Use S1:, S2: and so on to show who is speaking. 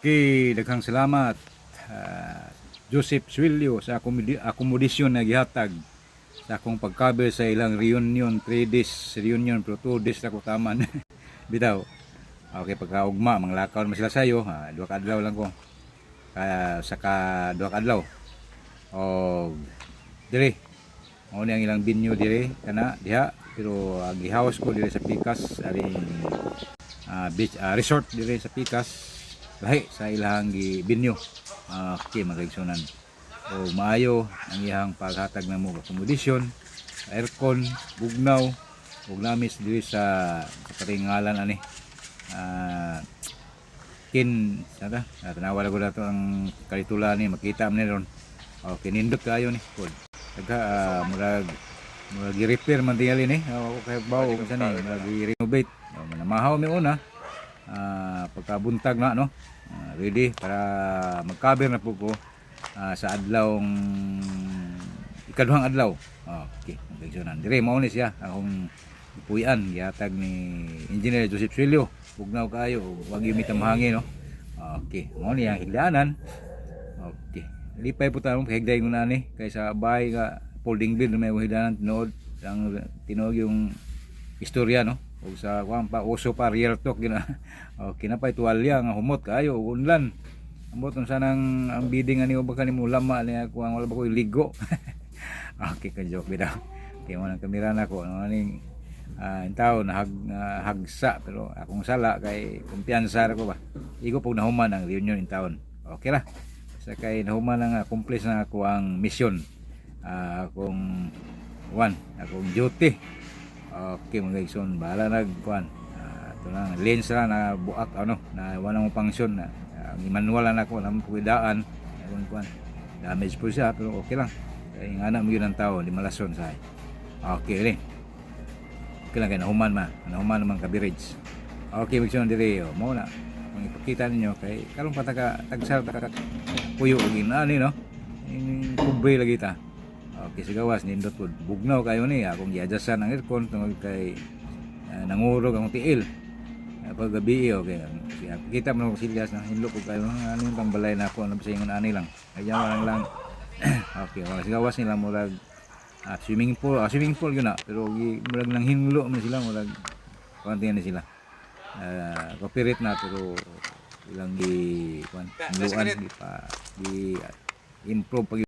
S1: Okay, daghang salamat, Joseph Suelio, sa accommodation na gihatag sa akong pagkaber sa ilang reunion, 3 days reunion, pero 2 days na ko taman. Bitaw. Okay, pagkaugma, manglakaw naman sila sayo, ha, 2 ka adlaw lang ko. Kaya sa ka 2 ka adlaw. Og dire mao ni ang ilang venue dire kana diha, pero gi-house ko dire sa Pikas, aring beach resort dire sa Pikas, lahi sa ilahang gi venue. Okay, mga kaigsunan. O maayo ang iyang paghatag ng mga accommodation, aircon, bugnaw, ug namis diri sa patingalan ani. Kin sada, tanawa ko dato ang kalitula ni, makita man ni ron. Okay, nindot kayo ni. Good. Dagha murag gi-repair man tingali ni. Oh, kay bawo kung sa ni, murag gi-renovate. Oh, manamahaw mi una. Pagkabuntag na, no. Ready para mag-cover na po ko sa adlawng ikaduhang adlaw. Okay, mga. Dire mao ni siya akong puy-an, gihatag ni Engineer Joseph Suelio. Bugnaw kaayo, wag yung mitamhangi, no. Okay, mao ni ang higdanan. Okay. Lipay po tayo higday ko na ni kaysa bahay nga folding bed na may higdanan. Tinuod ang tinuod yung istorya, no. Ug sa kuan pa, uso pa real talk gina. Okay na pa tuwalya nga humot kaayo ug unlan. Ambot unsa nang ang biding ani ba kanimo lama niya ako ang wala ba ko ligo. Okay ka, joke bitaw. Okay mo nang kamera na ko, no, aning tao nahag hagsa, pero akong sala kay kumpiyansa ra ko ba. Igo pug nahuman ang reunion in town. Okay ra. Sa kay nahuman ang accomplish na ako ang mission. Akong one, akong duty. Okay, mga igsoon, bahala nag kuan. Ito lang lens ra na buak, ano, na wala mo function na. Ang manual na ako nang puwidaan akong kuan. Damage po siya, pero okay lang. Kay nga na mo yun ang tao, di malason sa. Okay rin. Okay lang kay nahuman ma. Nahuman naman ka bridge. Okay, magsunod diri, oh, mo na. Kung ipakita ninyo kay karon pa taga tagsar ta puyo og inani, no. Ing pobre lagi ta. Okay, sa gawas nindot pud. Bugnaw kayo ni, akong gi-adjustan ang aircon tungod kay nangurog ang tiil. Pag gabi, okay. Siya, kita mo na silyas na hinlo ko kayo ano yung pangbalay na ako ano sa ingon ani lang. Kaya lang lang. Okay, wala sa gawas nila murag swimming pool yun na, pero murag nang hinlo man sila, murag kuan ni sila. Copyright na, pero ilang gi kuan hinluan, gi pa gi improve pag